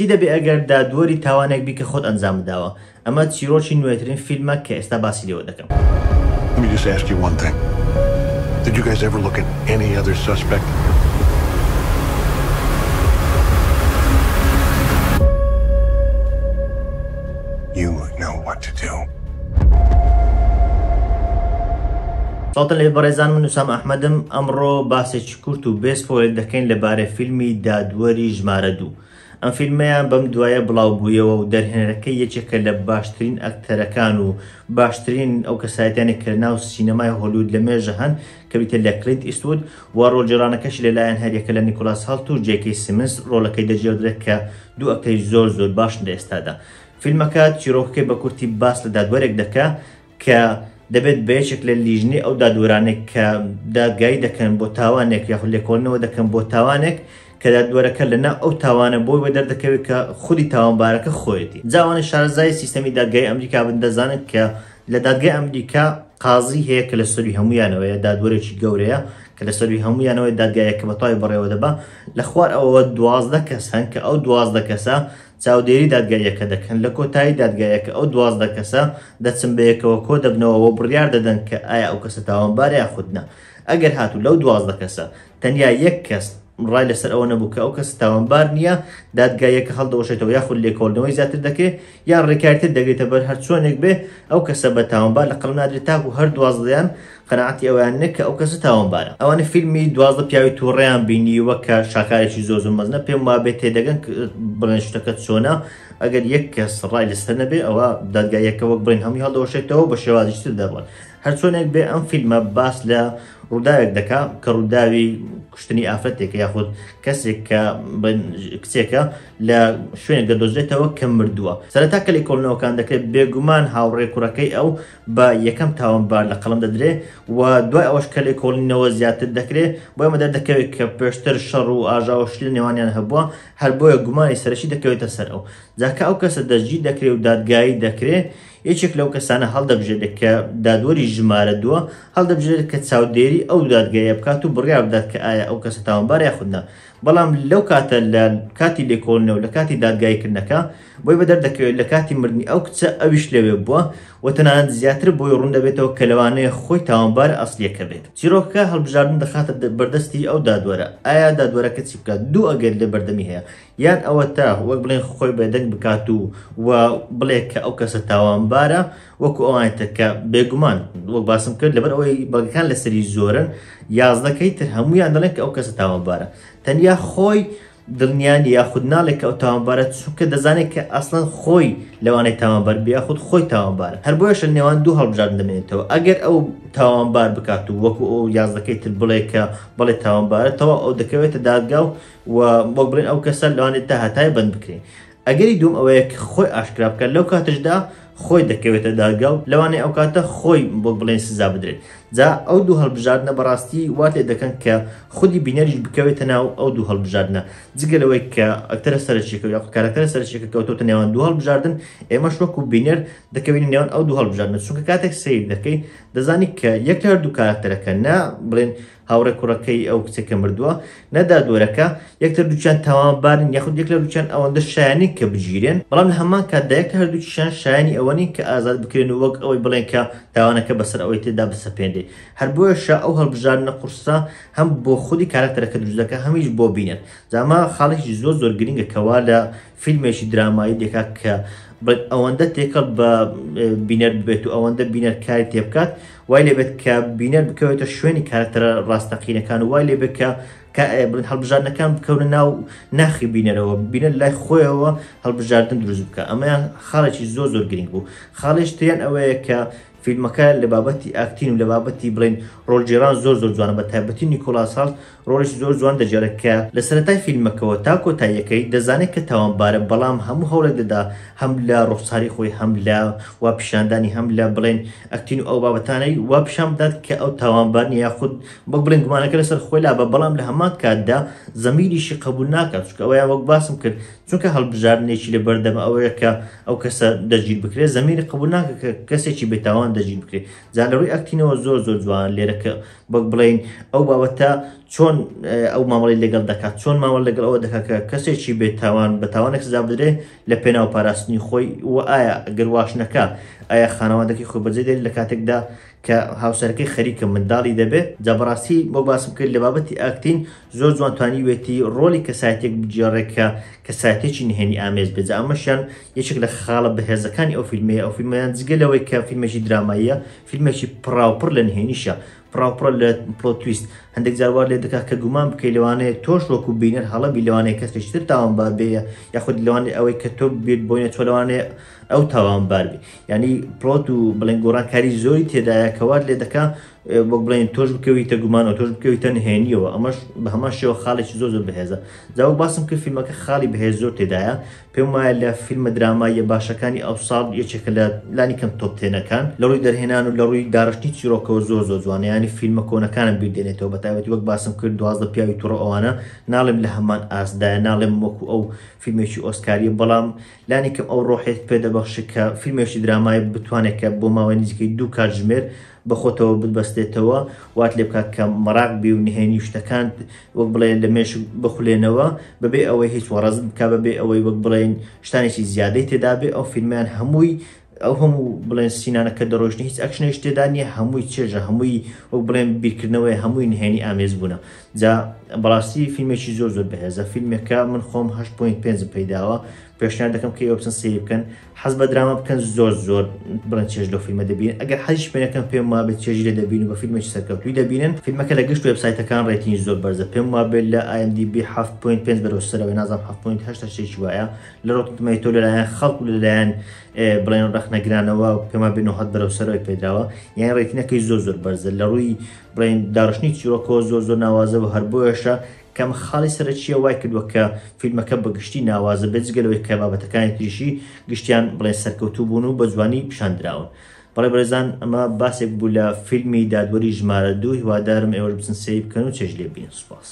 چی دەبێ ئەگەر دادوەری تاوانێک بی کە خۆت ئەنجامت داوە؟ ئەمە چیرۆکی نوێترین فیلمە کە ئێستا باسی لێوە دەکەم. Let me just ask you one thing. Did you guys ever look at any other suspect? You know what to do. سڵاوتان لێ بەڕێزان من وسام ئەحمەدم ئەمڕۆ باسێکی کورت و بێ spoiler دەکەین لەبارەی فیلمی دادوەری ژمارە دوو ئەم فیلمەیان بەم دوایە بڵاو بوویەوە و دەرهێنەرەکەی یەکێکە لە باشترین ئەکتەرەکان و باشترین ئەو کەسایەتیانەی کە لەناو سینەمای هۆلیوود لە مێژە هەن کە بریتیە لە کلینت ئیستوود و ڕۆڵگێڕانەکەشی لەلایەن هەریەکە لە نیکۆلاس هاڵت و جەی سیمنس ڕۆڵەکەی دەگێڕدرێت کە دوو ئەکتەری زۆر زۆر باشن لە ئێستادا. فیلمەکە چیرۆکەکەی بە کورتی باس لە دادوەرێک دەکا کە دەبێت بە یەکێک لە لیژنەی ئەو دادوەرانەی کە دادگایی دەکەن بۆ تاوانێک یاخود لێکۆڵینەوە دەکەن بۆ تاوانێک کە دادوەرەکە لەناو ئەو تاوانە بۆی وە دەردەکەوێت کە خودی تاوانبارەکە خۆیەتی. جا ئەوانەی شارەزای سیستەمی دادگایی ئەمریکا بن دەزانن کە لە دادگای ئەمریکا قازی هەیە کە لە سەروی هەموویانەوەیە، دادوەرێکی گەورەیە کە لە سەروی هەموویانەوەی دادگایەکە بە تەواوی بەڕێوە دەبا، لە خوار ئەوەوە 12 کەس هەن کە ئەو 12 کەسە چاودێری دادگاییەکە دەکەن، لە کۆتایی دادگایەکە ئەو 12 کەسە دەچن بەیەکەوە کۆ دەبنەوە و بڕیار دەدەن کە ئایا ئەو کەسە تاوانبارە یاخود نا. ئەگەر هاتوو لەو 12 کەسە تەنیا یەک کەس ڕای لەسەر ئەوە نەبوو کە ئەو کەسە تاوانبار نییە، دادگاییەکە هەڵدەوەشێتەوە یاخود لێکۆڵینەوەی زیاتر دەکرێت یان ڕێکاری تر دەگرێتە بەر، هەرچۆنێک بێ ئەو کەسە بە تاوانبار لە قەڵەم نادرێت تاکو هەر دوازدەیان قەناعەتی ئەوەیان نە کە ئەو کەسە تاوانبارە. ئەوانەی فیلمی 12 پیاوی توڕەیان بینیوە کە شاکارێکی زۆر زۆر مەزنە پێم وابێ تێدەگەن بڵێن شتەکە چۆنە، ئەگەر یەک کەس ڕای لەسەر نەبێ ئەوە دادگاییەکە وەک بڵێن هەمووی هەڵدەوەشێتەوە بە شێوازی تر دەڕوات. هەرچۆنێک بێ ئەم فیلمە باس لە ڕووداوێک دەکا کە ڕووداوی کوشتنی ئافرەتێکە یاخود کەسێک کە کچێکە لە شوێنێک دەدۆزرێتەوە کە مردووە. سەرەتا کە لێکۆڵینەوەکان دەکرێت بێگومان هاوڕێ کوڕەکەی ئەو بە یەکەم تاوانبار لە قەڵەم دەدرێ و دوای ئەوەش کە لێکۆڵینەوە زیاتر دەکرێ بۆ ئێمە دەردەکەوێت کە پێشتر شەڕ و ئاژاوە شت لە نێوانیان هەبووە، هەر بۆیە گومانی سەرەکی دەکەوێتە سەر ئەو. جا کە ئەو کەسە دەستگیر دەکرێ و دادگایی دەکرێ یەکێک لەو کەسانە هەڵدەبژێرێت کە دادوەری ژمارە دووە هەڵدەبژێرێت کە چاودێری ئەو دادگایە بکات و بڕیار بدات کە ئایا ئەو کەسە تاوانبارە یاخود نا. بەڵام لەو کاتە لە کاتی لێکۆڵینەوە لە کاتی دادگاییکردنەکە بۆی بەدەر دەکەوێت لە کاتی مردنی ئەو کچە ئەویش لەوێ بووە و تەنانەت زیاتر بۆی ڕوون دەبێتەوە کە لەوانەیە خۆی تاوانبار ئەسڵیەکە بێت. چیرۆکەکە هەڵبژاردن دەخاتە بەردەستی ئەو دادوەرە، ئایا دادوەرەکە چی بکات؟ دوو ئەگەر لە بەردەمی هەیە، یان ئەوەتا وەک بڵێن خۆی بێدەنگ بکات و و بڵێ کە ئەو کەسە تاوانبارە وەکو ئەوانی تر کە بێگومان وەک باسم کرد لەبەر ئەوەی بەڵگەکان لەسەری زۆرن یازدەکەی تر هەمویان دەڵێن کە ئەو کەسە تاوانبارە تەنیا خۆی دڵنیان یاخود ناڵێ کە ئەو تاوانبارە چونکە دەزانێت کە ئەسڵەن خۆی لەوانەیە تاوانبار بێ یاخود خۆی تاوانبارە هەر بۆیەشە نێوان دوو هەڵبژاردن دەمێنێتەوە ئەگەر ئەو تاوانبار بکات و وەکو ئەو یازدەکەی تر بڵێ کە بەڵێ تاوانبارە تەواو ئەو دەکەوێتە دادگا و و وەک بڵێن ئەو کەسە لەوانەیە تا هەتای بەند بکرێ. ئەگەری دووەم ئەوەیە کە خۆی ئاشکرا بکات لەو کاتەشدا خۆی دەکەوێتە دادگا و لەوانەیە ئەو کاتە خۆی وەک بڵێن سزا بدرێت. جا ئەو دوو هەڵبژاردنە بەڕاستی وات لێ دەکەن کە خودی بینەریش بکەوێتە ناو ئەو دوو هەڵبژاردنە. جگە لەوەی کە ئەکتەرە سەرەکیەکە یاخود کارەکتەرە سەرەکیەکە کەوتۆتە نێوان دوو هەڵبژاردن، ئێمەش وەکو بینەر دەکەوینە نێوان ئەو دوو هەڵبژاردنە. چونکە کاتێک سەیر دەکەی دەزانی کە یەک لە هەردوو کارەکتەرەکە نە بڵێن هاوڕێ کوڕەکەی ئەو کچە کە مردووە نە دادوەرەکە یەکتر دووچیان تاوانبارن یاخود یەک لە دووچیان ئەوەندە شایانی کە بگیرێن، بەڵام لە هەمان کاتدا یەک لە هەردووکیشیان شایانی ئەوە نین کە ئازاد بکرێن و وەک ئەوەی بڵێن کە تاوانەکە بەسەر ئەوەی تردا بسەپێنرێ. هەر بۆیەشە ئەو هەڵبژاردنە قورسە هەم بۆ خودی کارەکتەرەکە دروست دەکات هەمیش بۆ بینەر. جا ئەمە خاڵێکی زۆر زۆر گرنگە کە وا لە فیلمێکی درامایی دەکات کە بڵێت ئەوەندە تێکەڵ بە بینەر ببێت و ئەوەندە بینەر کاری تێبکات وای لێبێت کە بینەر بکەوێتە شوێنی کارەکتەرە ڕاستەقینەکان و وای لێبێت کە بڵێن هەڵبژاردنەکان بکەونە ناو ناخی بینەرەوە، بینەر لای خۆیەوە هەڵبژاردن دروست بکە. ئەمەیان خاڵێکی زۆر زۆر گرنگ بوو. خاڵێکی تریان ئەوەیە کە فیلمەکە لە بابەتی acting و لە بابەتی بڵێن ڕۆڵگێڕان زۆر زۆر جوانە، بە تایبەتی نیکۆلاس هاڵت ڕۆڵێکی زۆر جوان دەگێڕێت کە لە سەرەتای فیلمەکەوە تا کۆتاییەکەی دەزانێت کە تاوانبارە، بەڵام هەموو هەوڵێک دەدا هەم لە ڕوخساری خۆی هەم لە وا پیشاندانی هەم لە بڵێن acting و ئەو بابەتانەی وا پیشان بدات کە ئەو تاوانبار نیە یاخود وەک بڵێن گومانەکە لەسەر خۆی لابا، بەڵام لە هەمان کاتدا زەمیریشی قبول ناکات، چونکە ئەوەیان وەک باسم کرد چونکە هەڵبژاردنێکی لە بەردەمە ئەوەیە کە ئەو کەسە دەستگیر بکرێت، زەمیری قبوڵ ناکە کە کەسێکی بێتاوان دەستگیر بکرێت. جا لە ڕووی acting ەوە زۆر زۆر جوان لێرە کە وەک بڵێین ئەو بابەتە چۆن ئەو مامەڵەی لەگەڵ دەکات، چۆن مامەڵە لەگەڵ ئەوە دەکات کە کەسێکی بێتاوان بە تاوانێک سزا بدرێت لە پێناو پاراستنی خۆی، و ئایا ئەگەر واش نەکا ئایا خانەوادەکەی خۆی بەجێ دێت لە کاتێکدا کە هاوسەرەکەی خەریکە منداڵی دەبێت. جا بەڕاستی وەک باسم کرد لە بابەتی acting زۆر جوان توانیوێتی ڕۆڵی کەسایەتێک بگێڕێ کە کەسایەتێکی نهێنی ئامێز بێت. جا ئەمەشیان یەکێک لە خاڵە بەهێزەکانی ئەو فیلمەیە. ئەو فیلمەیان جگە لەوەی کە فیلمێکی دراماییە، فیلمێکی پڕاوپڕ لە نهێنیشە، پڕاوپڕە لە plot twist. هەندێک جار وات لێ دەکات کە گومان بکەی لەوانەیە تۆش وەکو بینەر هەڵە بی، لەوانەیە کەسێکی تر تاوانبار بێ، یاخود لەوانەیە ئەوەی کە تۆ بیرت بۆی نەچووە لەوانەیە ئەو تاوانبار بی. یعنی plot و بڵێن گۆڕانکاری زۆری تێدایە کە وات لێ دەکا وەک بڵێن تۆش بکەویتە گومانەوە، تۆش بکەویتە نهێنیەوە. ئەمەش بە هەمان شێوە خاڵێکی زۆر زۆر بەهێزە. جا وەک باسم کرد فیلمەکە خاڵی بەهێز زۆر تێدایە. پێم وایە لە فیلمە دراماییە باشەکانی ئەو ساڵ یەکێکە لە لانی کەم top ten ەکان لە ڕووی دەرهێنان و لە ڕووی داڕشتنی چیرۆکەوە زۆر زۆر جوانە. یانی فیلمە کۆنەکانم بیر دێنێتەوە، بە تایبەتی وەک باسم کرد 12 پیاوی توڕە ئەوانە ناڵێم لە هەمان ئاستدایە، ناڵێم وەکو ئەو فیلمێکی ئۆسکاریە، بەڵام لانی کەم ئەو ڕۆحێت پێدەبەخشێت کە فیلمێکی درامایی بتوانێت کە بۆ ماوەی نزیکەی 2 کاتژمێر بە خۆتەوە ببەستێتەوە، وات لێ بکات کە مەراق بی و نهێنی شتەکان وەک بڵێ لە مێشک بخولێنەوە بەبێ ئەوەی هیچ وەڕەزت بکا، بەبێ ئەوەی وەک بڵێن شتانێکی زیادەی تێدا بێ. ئەو فیلمیان هەمووی ئەو هەموو بڵێن scene انە کە دەڕۆیشتن هیچ action ێش تێدا نییە، هەمووی چێژە، هەمووی وەک بڵێن بیرکردنەوەی، هەمووی نهێنی ئامێز بوونە. جا بەڕاستی فیلمێکی زۆر زۆر بەهێزە. فیلمێکە من خۆم 8.5 پەیداوە، پێشنیار دەکەم کە ئێوە بچن سەیری بکەن. حەز بە دراما بکەن زۆر زۆر بڵێن چێژ لەو فیلمە دەبینن. ئەگەر حەزیش پێ نەکەن پێم وابێت چێژی لێ دەبین و بە فیلمێکی سەرکەوتووی دەبینن. فیلمەکە لە گشت وێبسایتەکان rating ی زۆر بەرزە، پێم وابێت لە IMDb 7.5 بەرەو سەرەوەی، نازانم 7.8 شتێکی وایە. لە Rotten Tomato لەلایەن خەڵک و لەلایەن بڵێن ڕەخنەگرانەوە پێم وابێت 9 بەرەو سەرەوەی پێدراوە. یان rating ەکەی زۆر زۆر بەرزە. لە ڕووی بڵێن داڕشتنی چیرۆکەوە زۆر زۆر ناوازە و هەر بۆیەشە کەم خاڵی سەرەکیە وای کردووە کە فیلمەکە بە گشتی ناوازە بێت، جگە لەوەی کە بابەتەکانی تریشی گشتیان بڵێن سەرکەوتوو بوون و بە جوانی پیشان دراون. بەڵێ بەڕێزان ئەمە باسێک بوو لە فیلمی دادوەری ژمارە 2. هیوادارم ئێوەش بچن سەیری بکەن و چێژ لێ بینن. سوپاس.